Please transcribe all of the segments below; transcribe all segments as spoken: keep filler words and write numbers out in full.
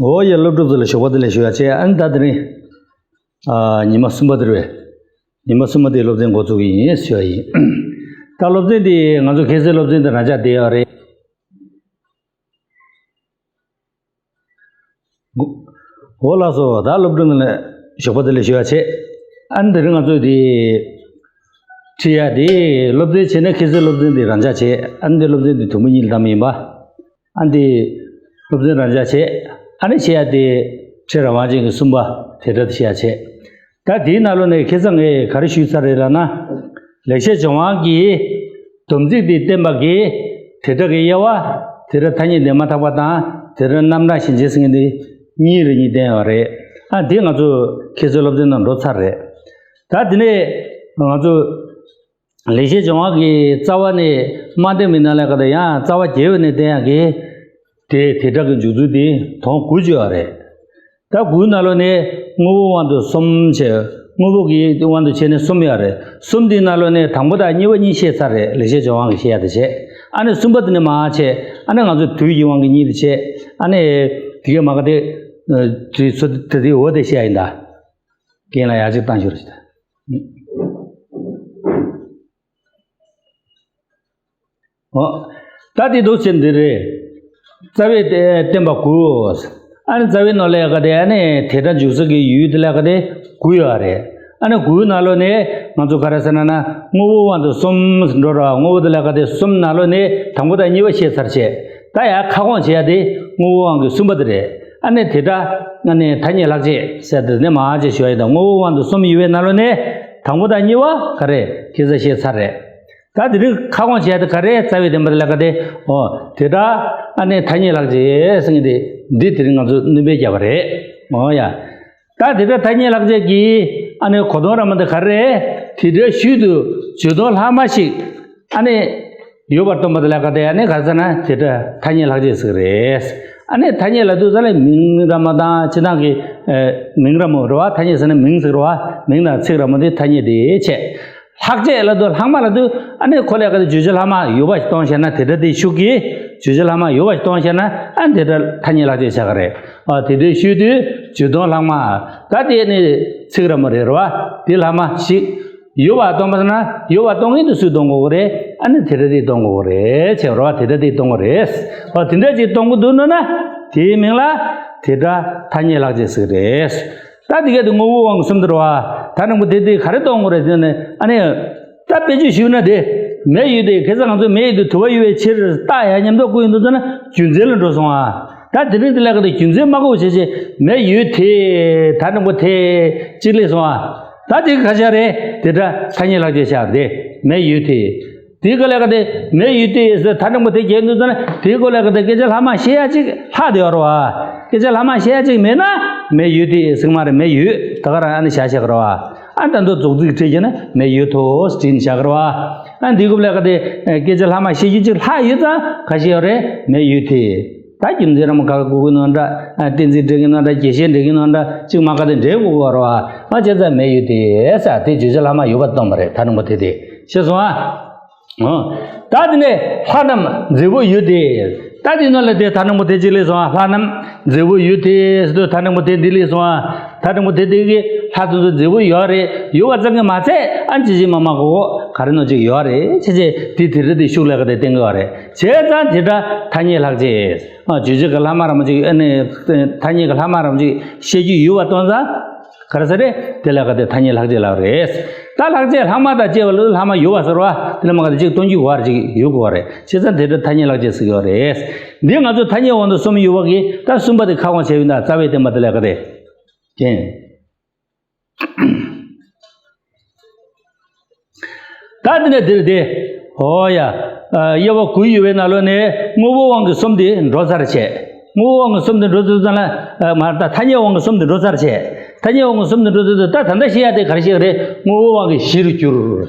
འོ་ཡ། སློབ་ཕྲུག་ཚོ་ལ་ཞོགས་པ་བདེ་ལེགས་ཞུ་ཡ་བྱས། ཨ་ནི་ད་དེ་རིང་ཨ་ཉི་མ་གསུམ་པ་དེ་རེད་པས། ཉི་མ་གསུམ་པ་དེའི་སློབ་ཚན་འགོ་འཛུགས་ཀྱི་ཡིན་ཞུ་ཡ་ཡིན། ད་སློབ་ཚན་འདི་ང་ཚོ་ཁ་སང་སློབ་ཚན་འདི་རང་འཇགས་བསྡད་ཡོད་རེད། འོ་ལགས་སོ། ད་སློབ་ཕྲུག་རྣམས་ལ་ཞོགས་པ་བདེ་ལེགས་ཞུ་ཡ་བྱས། ཨ་ནི་དེ་རིང་ང་ཚོས་འདི་ཁྲིད་ཡ་འདི་སློབ་ཚན་བྱས་ན་ཁ་སང་སློབ་ཚན་འདི་རང་འཇགས་བྱས། ཨ་ནི་འདི་སློབ་ཚན་འདི་དུམ་བུ་གཉིས་ལ་བདམས་ཡིན་པ། ཨ་ནི་འདི་སློབ་ཚན་རང་འཇགས་བྱས། ཨ་ནི་བྱས་ཡ་འདི་ཕྲད་རང་དབང་ཅན་གྱི་གསུམ་པ་དེ་འདྲ་བྱས་ཡ་བྱས། ད་དེའི་ནང་ལོགས་ནས་ཁ་སང་ངས་ག་རེ་ཞུས་ཚར་རེད་ལབ་ན། ལེགས་བཤད་ལྗོན་དབང་གི་སྡོམ་ཚིག་དེ་བསྟན་པ་གི་དེ་སྒྲ་གི་དབྱེ་བ། དེ་སྒྲ་ཐ་སྙད་འདས་མ་ཐག་པ་དང་དེ་སྒྲ་རྣམ་གྲངས་གཞན་བྱེད་ཟེར་མཁན་དེ་གཉིས་རེ་གཉིས་བསྟན་ཡོད་རེད། ཨ་དེ་ང་ཚོ་ཁ་སང་སློབ་ཚན་ནང་འགྲོ་ཚར་རེད། ད་དེ་ནས་ང་ཚོ་ལེགས་བཤད་ལྗོན་དབང་གི་རྩ་བ་ནས་མ་བསྟན་པའི་ནང་ལ་ག་ད་ཡང་རྩ་བ་རྒྱས་པ་ནས་བསྟན་ཡག་གི་དེ་དེ་སྒྲ་གི་འཇུག་ཚུལ་དེ་དོན་དགུ་ཅིག་ཡོད་རེད། ད་དགུའི་ནང་ལོགས་ནས་དངོས་པོའི་དབང་དུ་གསུམ་བྱས། དངོས་པོ་གི་དབང་དུ་བྱས་ནས་གསུམ་ཡོད་རེད། གསུམ་དེའི་ནང་ལོགས་ནས་དང་པོ་དང་གཉིས་པ་གཉིས་བཤད་ཚར་རེད། ལེགས་བཤད་ལྗོན་དབང་གིས་བཤད་ཡ་དེ་བྱས། ཨ་ནི་གསུམ་པ་དེ་ནས་མར་བྱས། ཨ་ནི་ང་ཚོ་དུས་ཀྱི་དབང་གིས་གཉིས་དེ་བྱས། ཨ་ནི་དེ་གས་མ་ག་དེ་དུས་ཚོད་དེ་དེའི་འོ་དེ་བཤད་ཡ་ཡིན་ད། རྒན་ལགས་ཡར་ཅིག་བཏང་ཤོག་རེ་ཞིག་ད། འོ། ད་དེ་འདུག་ཟེར་འདི་རེད། རྩ་བའི་བསྟན་པ་དགུ། ཨ་ནི་རྩ་བའི་ནང་ལ་ཡ་ག་དེ་ཨ་ནི་དེ་སྒྲ་འཇུག་ས་གི་ཡུལ་དེ་ལ་ག་དེ་དགུ་ཡོད་རེད། ཨ་ནི་དགུའི་ནང་ལོགས་ནས་ང་ཚོ་ག་རེ་ཟེར་ན་ན་དངོས་པོའི་དབང་དུ་གསུམ་འགྲོ་ར། དངོས་པོ་དེ་ལ་ག་དེ་གསུམ་ནང་ལོགས་ནས་དང་པོ་དང་གཉིས་པ་བཤད་ཚར་བྱས། ད་ཡ་ཁ་སྐོང་བྱེད་ཡ་དེ་དངོས་པོའི་དབང་གི་གསུམ་པ་དེ་རེད། ཨ་ནི་དེ་སྒྲ་ཨ་ནི་ཐ་སྙད་ལྷག་བཅས་ཟེར་དེ་ནས་མར་ཅིག་ཞུ་ཡ་ཡིན་ད། དངོས་པོའི་དབང་དུ་གསུམ་ཡོད་པའི་ནང་ལོགས་ནས་དང་པོ་དང་གཉིས་པ་ག་རེ་ཁ་སང་བཤད་ཚར་རེད། ད་དེ་རིང་ཁ་སྐོང་བྱས་ཏེ་ག་རེ་རྩ་བའི་བསྟན་པ་དེ་ལ་ག་དེ། འོ་དེ་སྒྲ་ཨ་ནི་ཐ་སྙད་ལྷག་བཅས་ཟེར་མཁན་དེ་འདི་དེ་རིང་ང་ཚོ་སྣོན་པ་བརྒྱབ་པ་རེད། འོ་ཡ། ད་དེ་སྒྲ་ཐ་སྙད་ལྷག་བཅས་ཀྱི་ཨ་ནི་གོ་དོན་ར་མ་དེ་ག་རེ། དེ་སྒྲའི་ཤུལ་དུ་བརྗོད་དོན་ལྷག་མ་ཞིག་ཨ་ནི་ཡོད་པར་སྟོན་པ་དེ་ལ་ག་དེ་ཨ་ནི་ག་རེ་ཟེར་ན་དེ་སྒྲ་ཐ་སྙད་ལྷག་བཅས་ཟེར་གི་རེད། ཨ་ནི་ཐ་སྙད་ལབ་དུས་ཙ་ལ་མིང་ར་མ་དང་ཕྱི་ནང་གི་ཨ་མིང་ར་མོ་རེད་པ། ཐ་སྙད་ཟེར་ན་མིང་ཟེར་གི་རེད་པ། མིང་དང་ཚིག་ར་མ་དེ་ཐ་སྙད་དེ་བྱས། ལྷག་བཅས་ལབ་དུས་ལྷག་མ་ལབ་དུས་ཨ་ནི་ཁོ་ལ་ག་དེ་བརྗོད་བྱ་ལྷག་མ་ཡོད་པ་ཞིག་གཏོང་བཤད་ན་དེ་སྒྲ་དེའི་ཤུགས་ཀྱིས་བརྗོད་བྱ་ལྷག་མ་ཡོད་པ་ཞིག་གཏོང་བཤད་ན་ཨ་ནི་དེ་སྒྲ་ཐ་སྙད་ལྷག་བཅས་བྱ་གི་རེད། ཨ་དེ་སྒྲའི་ཤུལ་དུ་བརྗོད་དོན་ལྷག་མ། ད་དེ་ནི་ཚིག་ར་མ་རེད་རེད་པ། དེ་ལྷག་མ་ཞིག་ཡོད་པ་སྟོན་པ་ཟེར་ན་ཡོད་པ་སྟོན་མཁན་དེ་སུས་སྟོན་དགོས་ཀྱི་རེད། ཨ་ནི་དེ་སྒྲ་དེས་སྟོན་དགོས་ཀྱི་རེད་བྱས་པ་རེད་པ། དེ་སྒྲ་དེས་སྟོན་དགོས་རེད། ཨ་དེ་འདྲ་ཅིག་སྟོན་གྱི་འདུག་ན་ན་དེའི་མིང་ལ་དེ་སྒྲ་ཐ་སྙད་ལྷག་བཅས་ཟེར་གི་རེད། ད་དེ་ག་དེ་དངོས་པོའི་དབང་གསུམ་དེ་རེད་པ། ད་དྲང་པོ་དེ་དེ་ག་རེ་སྟོན་དགོས་རེད་ཟེར་ན་ཨ་ནི། ད་དཔེ་བརྗོད་ཞུས་ན་དེ། མེ་ཡོད་དེ། ཁ་སང་ང་ཚོ་མེ་ཡོད་དེ་དུ་བ་ཡོད་པའི་ཕྱིར་རྟགས་ཡང་མཉམ་དུ་བཀོད་ཡོང་དུས་ཙམ་ན་རྒྱུ་མཚན་ལ་འགྲོ་སོང་ཨ། ད་དེ་རིང་དེ་ལ་ག་དེ་རྒྱུ་མཚན་མ་བཀོད་བྱས་བྱས་མེ་ཡོད་དེ། ད་དྲང་པོ་དེ་གཅིག་སླེབས་སོང་ཨ། ད་དེ་ག་ཤ་རེད། དེ་སྒྲ་ཐ་སྙད་ལྷག་བཅས་ཤ་རེད། མེ་ཡོད་དེ། དེ་ག་ལ་ག་དེ་མེ་ཡོད་དེ་ཟེར་ད་དྲང་པོ་དེ་བརྒྱབ་དུས་ཙམ་ན་དེ་ག་ལ་ག་དེ་སྐད་ཆ་ལྷག་མ་བཤད་ཡ་གཅིག་ལྷག་བསྡད་ཡོད་རེད་པ། སྐད་ཆ་ལྷག་མ་བཤད་ཡ་གཅིག་མེད་ན་མེ་ཡོད་དེ་ཟེར་གི་མ་རེད། མེ་ཡོད་ད་ག་རང་ཨ་ནི་བཞག་བཞག་གི་རེད་པ། ཨ་ད་མདོ་རྫོགས་ཚིག་བྲིས་བྱས་ན་མེ་ཡོད་དོ་ཟེར་བྲིས་ནས་བཞག་གི་རེད་པ། ཨ་འདི་གུ་ལ་ག་དེ་སྐད་ཆ་ལྷག་མ་བཤད་རྒྱུ་གཅིག་ལྷག་ཡོད་ཙང་ག་ཤེད་ཡོད་རེད། མེ་ཡོད་དེ། ད་རྒྱུ་མཚན་ར་མ་ག་ག་གུ་གུ་ནང་འདྲ། ཨ་གཏན་ཚིགས་འགྲེལ་གྱི་ནང་འདྲ། རྒྱས་བཤད་འགྲེལ་གྱི་ནང་འདྲ། གཅིག་མ་ག་དེ་འགྲེལ་དགོས་ཀྱི་རེད་པ། ཨ་བྱས་ཙང་མེ་ཡོད་དེ་ཟེར་དེ་བརྗོད་བྱ་ལྷག་མ་ཡོད་པ་སྟོན་པ་རེད། ད་དྲང་པོ་དེ་དེ་ཤེས་སོང་ཨ། ཨོ། ད་དེ་ནས་ལྷ་རྣམས་མཛེས་པོ་ཡོད་དེ། ད་དེ་ནང་ལ་དེ་ད་དྲང་པོ་དེ་གཅིག་སླེབས་སོང་ཨ། ལྷ་རྣམས་མཛེས་པོ་ཡོད་དེ་ཟེར་དུས་ད་དྲང་པོ་དེ་འདི་སླེབས་སོང་ཨ། ད་དྲང་པོ་དེ་དེ་གི་ལྷ་དེ་ཚོ་མཛེས་པོ་ཡོད་རེད། ཡོད་པ་ཙམ་གྱིས་མ་ཚད་ཨ་ཅི་ཅི་མ་མ་གོ་ག་རེ་ནོ་ཅིག་ཡོད་རེད། ཆེ་ཆེ་དེ་དེ་རེད། དེ་ཤུགས་ལ་ག་དེ་བསྟན་གི་ཡོད་རེད། བྱས་ཙང་དེ་སྒྲ་ཐ་སྙད་ལྷག་བཅས། ཨ་བརྗོད་བྱ་གི་ལྷག་མ་ར་མ་ཅིག་ཨ་ནི་ཐ་སྙད་གི་ལྷག་མ་ར་མ་ཅིག་བཤད་རྒྱུ་ཡོད་པ་སྟོན་ཙང་། ག་རེ་ཟེར་རེད། དེ་ལ་ག་དེ་ཐ་སྙད་ལྷག་བཅས་ལབ་རེད། ད་ལྷག་བཅས་ལྷག་མ་དང་བཅས་པ་ལ་ལྷག་མ་ཡོད་པ་ཟེར་བ། དེ་ལ་མ་ག་དེ་གཅིག་སྟོན་རྒྱུ་བར་ཅིག་ཡོད་དགོས་པ་རེད། བྱས་ཙང་དེ་འདྲ་ཐ་སྙད་ལྷག་བཅས་ཟེར་གྱི་ཡོད་རེད། འདི་ང་ཚོ་ཐ་སྙད་དབང་དུ་གསུམ་ཡོད་པ་གི་ད་གསུམ་པ་དེ་ཁ་སྐོང་བྱས་ཡོད་ན་རྩ་བའི་བསྟན་པ་དེ་ལ་ག་དེ། ཅན། ད་དེ་ནས་འདིར་དེ། ཨོ་ཡ། དབྱེ་བ་དགུ་ཡོད་པའི་ནང་ལོགས་ནས་དངོས་པོའི་དབང་གི་གསུམ་དེ་འགྲོ་ཚར་བྱས། དངོས་པོའི་དབང་གི་གསུམ་དེ་འགྲོ་ཚར་ཙམ་ལ། མ་ད་ཐ་སྙད་དབང་གི་གསུམ་དེ་འགྲོ་ཚར་བྱས། ཐ་སྙད་དབང་གི་གསུམ་དེ་འགྲོ་ཚར་ཙམ་ད་ད་ལྟ་བཤད་ཡ་དེ་ག་རེ་བཤད་ཀྱི་རེད། དངོས་པོའི་དབང་གི་གཞིར་གྱུར།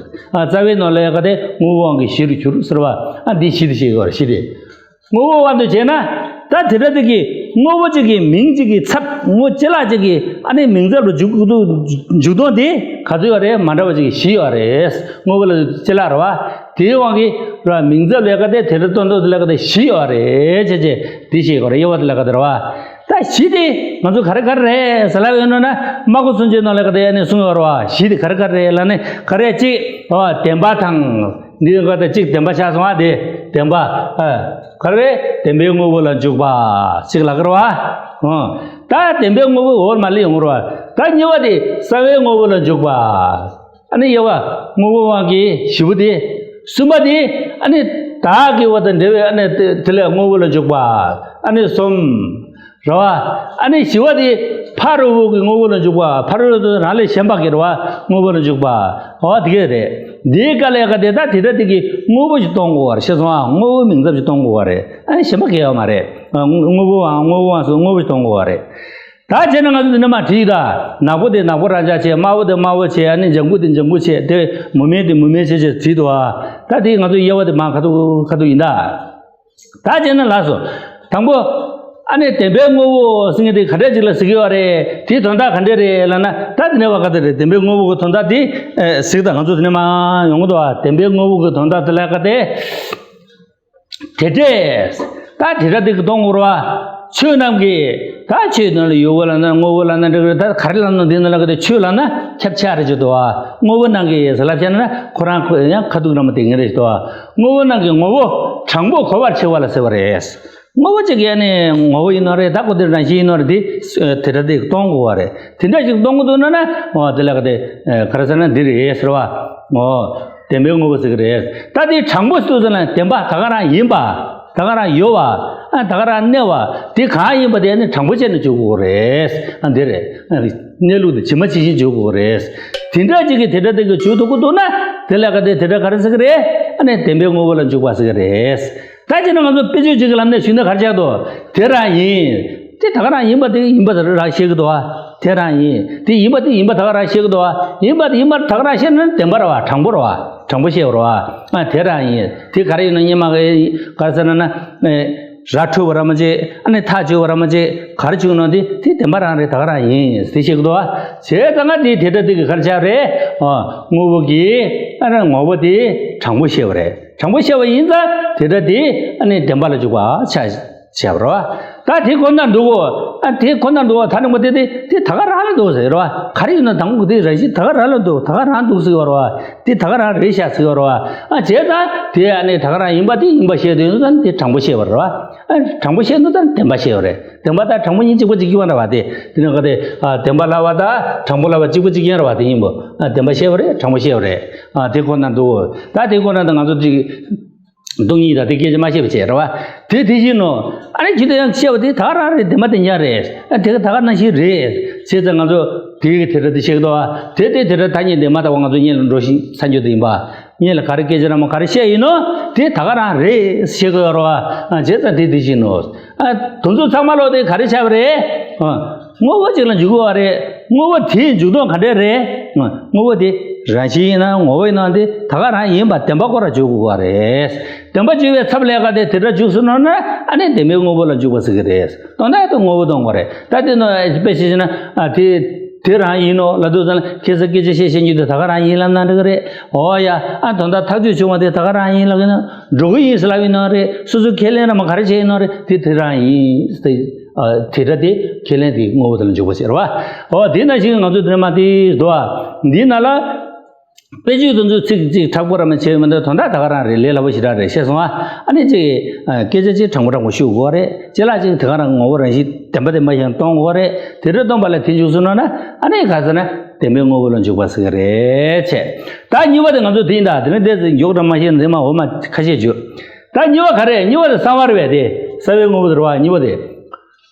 ཨ་རྩ་བའི་ནང་ལ་ཡ་ག་དེ་དངོས་པོའི་དབང་གི་གཞིར་གྱུར་ཟེར་བ། ཨ་འདི་གཞི་དེ་བཤད་ཀྱི་རེད། གཞི་དེ། དངོས་པོའི་དབང་དུ་བྱས་ན། ད་དེ་འདྲ་དེ་གི་དངོས་པོ་གཅིག་གི་མིང་གཅིག་གི་ཚབ་དངོས་ཅི་ལ་གཅིག་གི་ཨ་ནི་མིང་ཚབ་ལ་འཇུག་འཇུག་དོན་དེ་ག་ཚོད་ཡོད་རེད། མ་འདྲ་བ་གཅིག་གི་བཞི་ཡོད་རེད། དངོས་པོ་ལ་ཅི་ལ་རེད་བ། དེའི་དབང་གིས་ར་མིང་ཚབ་ལས་ཀ་དེ་དེ་འདྲ་སྟོན་ཐོག་དེ་ལས་ཀ་དེ་བཞི་ཡོད་རེད། བྱས་བྱས་དེ་ཤེས་དགོས་རེད། དབྱེ་བ་དེ་ལས་ཀ་དེ་རེད་བ། ད་གཞི་དེ་ང་ཚོ་ག་རེ་ག་རེ་རེད་ཟེར་ལབ་ཡོད་ན་ན། སྨྲ་སྒོ་སུམ་ཅུའི་ནང་ལ་ག་དེ་ནས་གསུངས་ཡོད་རེད་བ། གཞི་དེ་ག་རེ་ག་རེ་རེད་ལབ་ནས། ག་རེ་གཅིག་བདེན་པ་དང་། འདི་ག་དེ་གཅིག་བདེན་པ་ཆགས་སོང་བ། དེ་བདེན་པ། ག་རེ་བདེན་པའི་དངོས་པོ་ལ་འཇུག་པ་གཅིག་ལབ་ཀྱི་རེད་བ། ད་བདེན་པའི་དངོས་པོ་འོག་མ་ལ་ཡོང་གི་རེད་བ། ད་གཉིས་པ་དེ་གསལ་བའི་དངོས་པོ་ལ་འཇུག་པ། ཨ་ནི་དབྱེ་བ་དངོས་པོའི་དབང་གིས་བཞི་པོ་དེ། གསུམ་པ་དེ་ཨ་ནི་བདག་གི་དབང་དང་འབྲེལ་བའི་ཨ་ནི་དེ་དེ་ལས་དངོས་པོ་ལ་འཇུག་པ། ཨ་ནི་གསུམ། རེད་བ། ཨ་ནི་བཞི་པ་དེ་ཕ་རོལ་པོ་གི་དངོས་པོ་ལ་འཇུག་པ། ཕ་རོལ་པོ་རང་ལས་གཞན་པ་གི་རེད་བ། དངོས་པོ་ལ་འཇུག་པ། འོ་དེ་ག་རེད། འདིའི་དཀའ་ལས་ཀ་དེ་ད་དེ་འདྲ་དེ་གི་དངོས་པོ་ཞིག་གཏོང་དགོས་པ་རེད། ཤེས་སོང་ཨ། དངོས་པོའི་མིང་ཚབ་ཞིག་གཏོང་དགོས་པ་རེད། ཨ་ནི་གཞན་པ་གལ་ཡོད་མ་རེད། དངོས་པོའི་དབང་དངོས་པོའི་དབང་སོགས་དངོས་པོ་ཞིག་གཏོང་དགོས་པ་རེད། ད་བྱས་ན་ང་ཚོ་འདི་ནས་མར་བྲིས་ད། ནག་པོ་དེ་ནག་པོ་རང་ཆ་བྱས། དམར་པོ་དེ་དམར་པོ་བྱས། ཨ་ནི་ལྗང་གུ་དེ་ལྗང་གུ་བྱས། དེ་མུ་མེད་དེ་མུ་མེད་བྱས་བྱས་བྲིས་འདུག་ཨ། ད་དེ་ང་ཚོ་དབྱེ་བ་དེ་མར་ཁ་ཐུག་ཁ་ཐུག་ཡིན་ད། ད་བྱས་ན་ལགས་སོ། དང་པོ། ཨ་ནི་བདེན་པའི་དངོས་པོ་ཟེར་མཁན་དེ་ག་འདྲ་ཅིག་ལ་ཟེར་གྱི་ཡོད་རེད། དེའི་དོན་དག་ག་འདྲ་རེད་ལབ་ན། ད་དེ་ནས་བ་ག་དེ་རེད། བདེན་པའི་དངོས་པོ་གི་དོན་དག་དེ་ཨེ་གཟིགས་དང་། ང་ཚོ་དེ་ནས་མར་ཡོང་གི་འདུག་ཨ། བདེན་པའི་དངོས་པོ་གི་དོན་དག་དེ་ལ་ག་དེ། དེ་འདྲས། ད་དེ་འདྲ་དེ་གི་གཏོང་དགོས་རེད་བ། ཆོས་རྣམས་ཀྱི། ད་ཆོས་ནང་ལ་ཡུལ་པོ་ལབ་ན་དངོས་པོ་ལབ་ན་འགྲིག་གི་རེད། ད་ག་རེ་ལབ་ན་འདི་ནང་ལ་ག་དེ་ཆོས་ལབ་ན་ཁྱབ་ཆེ་རེད་ཅིག་འདུག་ཨ། དངོས་པོ་རྣམས་ཀྱི་ཟེར་ལབ་བྱས་ན་ཁོ་རང་ཁོ་ཡང་ཁ་ཐུག་རང་མ་དེ་ངེས་རེད་ཅིག་འདུག་ཨ། དངོས་པོ་རྣམས་ཀྱི་ངོ་བོ་དྲང་པོ་གོ་བར་བྱེད་པ་ལ་ཟེར་བ་རེད། དངོས་པོ་གཅིག་གི་ཨ་ནི་ངོ་བོ་ཡིན་ནོ་རེད། ད་ཁོ་དེ་རང་བཞིན་ཡིན་ནོ་རེད། དེ་དེ་འདྲ་དེ་གཏོང་དགོས་པ་རེད། དེ་འདྲ་ཞིག་གཏོང་གི་འདུག་ན་ན། འོ་དེ་ལ་ག་དེ་ག་རེ་ཟེར་ན་འདི་རེད་ཟེར་བ། འོ་བདེན་པའི་དངོས་པོ་ཟེར་གི་རེད། ད་དེ་དྲང་པོ་ཟེར་ཟེར་ན་བདེན་པ་ད་ག་རང་ཡིན་པ། ད་ག་རང་ཡོད་པ། ཨ་ད་ག་རང་གནས་པ། དེ་གང་ཡིན་པ་དེ་ཨ་ནི་དྲང་པོ་བྱས་ནས་འཇུག་དགོས་རེད། ཨ་འདི་རེད། གནས་ལུགས་དེ་ཇི་མ་ཇི་བཞིན་འཇུག་དགོས་རེད། དེ་འདྲ་ཅིག་གིས་དེ་འདྲ་དེ་གི་འཇུག་ཐུབ་ཀྱི་འདུག་ན། དེ་ལ་ག་དེ་དེ་འདྲ་ག་རེ་ཟེར་གི་རེད། ཨ་ནི་བདེན་པའི་དངོས་པོ་ལ་འཇུག་པ་ཟེར་གི་རེད། ད་ཅི་ན་ང་ཚོ་དཔེ་བརྗོད་ཅིག་གི་ལམ་ནས་ཞུས་ན་ག་རེ་ཆགས་འདུག་དེ་རང་ཡིན། དེ་ད་ག་རང་ཡིན་པ་དེ་ཡིན་པ་རང་བཤད་ཀྱི་འདུག་བ། དེ་རང་ཡིན། དེ་ཡིན་པ་དེ་ཡིན་པ་ད་ག་རང་བཤད་ཀྱི་འདུག་བ། ཡིན་པ་དེ་ཡིན་པ་ད་ག་རང་བཤད་ན་བདེན་པ་རེད་བ། དྲང་པོ་རེད་བ། དྲང་པོ་བཤད་པ་རེད་བ། ཨ་དེ་རང་ཡིན། དེ་ག་རེ་ཡིན་ན་སྙན་མ་ག་རེ་ཟེར་ན་ན། ར་འཕྲོད་པ་ར་མ་བྱེད། ཨ་ནི་ཐག་གཅོད་པ་ར་མ་བྱེད། ག་རེ་བྱུང་ན་དེ་དེ་བདེན་པ་རང་རེད། ད་ག་རང་ཡིན་དེ་བཤད་ཀྱི་འདུག་བ། བྱས་ཙང་ང་དེ་དེ་འདྲ་དེ་གི་ག་རེ་ཆགས་རེད། ཨ་དངོས་པོ་གི་ཨ་རང་ངོ་བོ་དེ་དྲང་པོ་བཤད་པ་རེད། དྲང་པོ་བཤད་པ་ཡིན་ཙང་དེ་འདྲ་དེ་ཨ་ནི་བདེན་པ་ལ་འཇུག་པ་ཆགས་བྱས་པ་རེད་བ། ད་དེ་ཁོ་ན་འདུག་གོ། ཨ་དེ་ཁོ་ན་འདུག་གོ། ད་ནི་མོ་དེ་དེ་དེ་ད་ག་རང་ལ་འདུག་ཟེར་བ། ག་རེ་ཡིན་ན་དང་པོ་དེ་རང་བཞིན་ད་ག་རང་ལ་འདུག་ད་ག་རང་འདུག་ཟེར་བ་རེད་བ། དེ་ད་ག་རང་རེད་ཤག་ཟེར་བ་རེད་བ། ཨ་བྱས་ཙང་དེ་ཨ་ནི་ད་ག་རང་ཡིན་པ་དེ་ཡིན་པ་བཤད་དུས་ཡིན་ཙང་དེ་དྲང་པོ་བཤད་པ་རེད་བ། ཨ་དྲང་པོ་བཤད་དུས་ཙང་བདེན་པ་བཤད་པ་རེད། བདེན་པ་དང་དྲང་པོ་གཉིས་གཅིག་པ་གཅིག་རྐྱང་རེད་བ། དེ་དེ་ནི་ག་དེ་ཨ་བདེན་པ་ལབ་པ་དང་དྲང་པོ་ལབ་པ་གཅིག་པ་གཅིག་རྐྱང་རེད་བ། དེ་ཡིན་པོ། ཨ་བདེན་པ་བཤད་པ་རེད། དྲང་པོ་བཤད་པ་རེད། ཨ་དེ་ཁོ་ན་འདུག་ད་དེ་ཁོ་ན་ད་ང་ཚོ་ཅིག་སྟོང་ཉིད་དང་དེ་སྐད་ཆ་མ་བཤད་པ་བྱས་རེད་བ། དེ་དེ་བཞིན་ནོ། ཨ་ནི་ཇི་ལྟར་ཡང་བཤད་པ་དེ་ད་ག་རང་རེད། བདེན་པ་བདེན་རྐྱང་རེད། ཨ་དེ་ག་ད་ག་ནང་བཞིན་རེད། བྱས་ཙང་ང་ཚོ་དེ་གི་དེ་འདྲ་དེ་བཤད་ཀྱི་འདུག་བ། དེ་དེ་དེ་འདྲ་ཐ་སྙད་དེ་མ་དག་པ་ང་ཚོ་སྔོན་ལ་འགྲོ་ཞིང་ས་འགྱུར་དེ་ཡིན་པ། སྔོན་ལ་ག་རེ་སྐད་ཆ་ར་མོ་ག་རེ་བཤད་ཡིན་ནོ། དེ་ད་ག་རང་རེད་བཤད་ཀྱི་ཡོད་རེད་བ། ཨ་བྱས་ཙང་དེ་དེ་བཞིན་ནོ། ཨ་དེ་ཚོ་ཚང་མ་ལོ་དེ་ག་རེ་བྱས་པ་རེད། ཨ་དངོས་པོ་གཅིག་ལ་འཇུག་དགོས་པ་རེད། དངོས་པོ་དེའི་འཇུག་ལྡོག་ག་འདྲས་རེད། དངོས་པོ་དེ་རང་བཞིན་ཡིན་ན་ངོ་བོ་ཡིན་ན་དེ་ད་ག་རང་ཡིན་པ་བདེན་པ་ཁོ་རང་འཇུག་དགོས་པ་རེད། བདེན་པ་འཇུག་པའི་ཚབ་ལས་ཀ་དེ་དེ་འདྲ་འཇུག་སོང་ན་ན། ཨ་ནི་བདེན་པའི་དངོས་པོ་ལ་འཇུག་པ་ཟེར་གི་རེད། དོན་དག་ཏུ་དངོས་པོ་སྟོན་དགོས་རེད། ད་དེ་ནི་དཔེ་བཤད་ན། ཨ་དེ་དེ་རང་ཡིན་ནོ་ལབ་དུས་ཙམ་ལ་ཁ་སང་སྐད་ཆ་བཤད་བཤད་རྒྱུ་དེ་ད་ག་རང་ཡིན་ལབ་ན་འགྲིག་གི་རེད། འོ་ཡ། ཨ་དོན་དག་ཐག་གཅོད་བྱུང་བ་དེ་ད་ག་རང་ཡིན་ལབ་གི་ན། འགྲོ་གི་ཡིན་ཟེར་ལབ་ཡིན་ནོ་རེད། སོ་སོའི་ཁས་ལེན་ར་མ་ག་རེ་བྱས་ཡིན་ནོ་རེད། དེ་དེ་རང་ཡིན། དེ་ཨ་དེ་འདྲ་དེ་ཁས་ལེན་དེ་དངོས་པོ་དེ་ལ་འཇུག་པ་ཟེར་བ། འོ་དེ་ནང་བཞིན་ང་ཚོ་དེ་ནས་མར་དེ་འདུག་བ། འདི་ནང་ལ། དཔེ་བརྗོད་དེ་ཚོ་ཚིག་གཅིག་དྲག་པོ་ར་མ་བྱས་མི་འདུག་དོན་དག་ད་ག་རང་རེད། ལས་སླ་པོ་ཞེ་དྲག་རེད། ཤེས་སོང་ཨ། ཨ་ནི་ཅིག་ཨ་སྐད་ཆ་ཅིག་དྲང་པོ་དྲང་པོ་ཞུ་དགོས་རེད། ཅི་ལ་ཅིག་དེ་ག་རང་ངོ་བོ་རང་བཞིན་བདེན་པ་བདེན་པ་བཞིན་གཏོང་དགོས་རེད། དེ་འདྲ་གཏོང་པ་ལ་དེ་འཇུག་སོང་ན་ན། ཨ་ནི་ག་ཟེར་ན་བདེན་པའི་དངོས་པོ་ལ་འཇུག་པ་ཟེར་གི་རེད་བྱས། ད་གཉིས་པ་དེ་ང་ཚོ་དེ་ཡིན་ད། དེ་ནི་དེ་མགྱོགས་དྲགས་མ་བཤད་ན་དེ་མ་འོ་མ་ཁ་ཤས་བརྗོད། ད་གཉིས་པ་ག་རེ། གཉིས་པ་དེ་གསང་བ་རེད་པས། དེ་གསང་བའི་དངོས་པོ་དེ་རེད་བ། གཉིས་པ་དེ།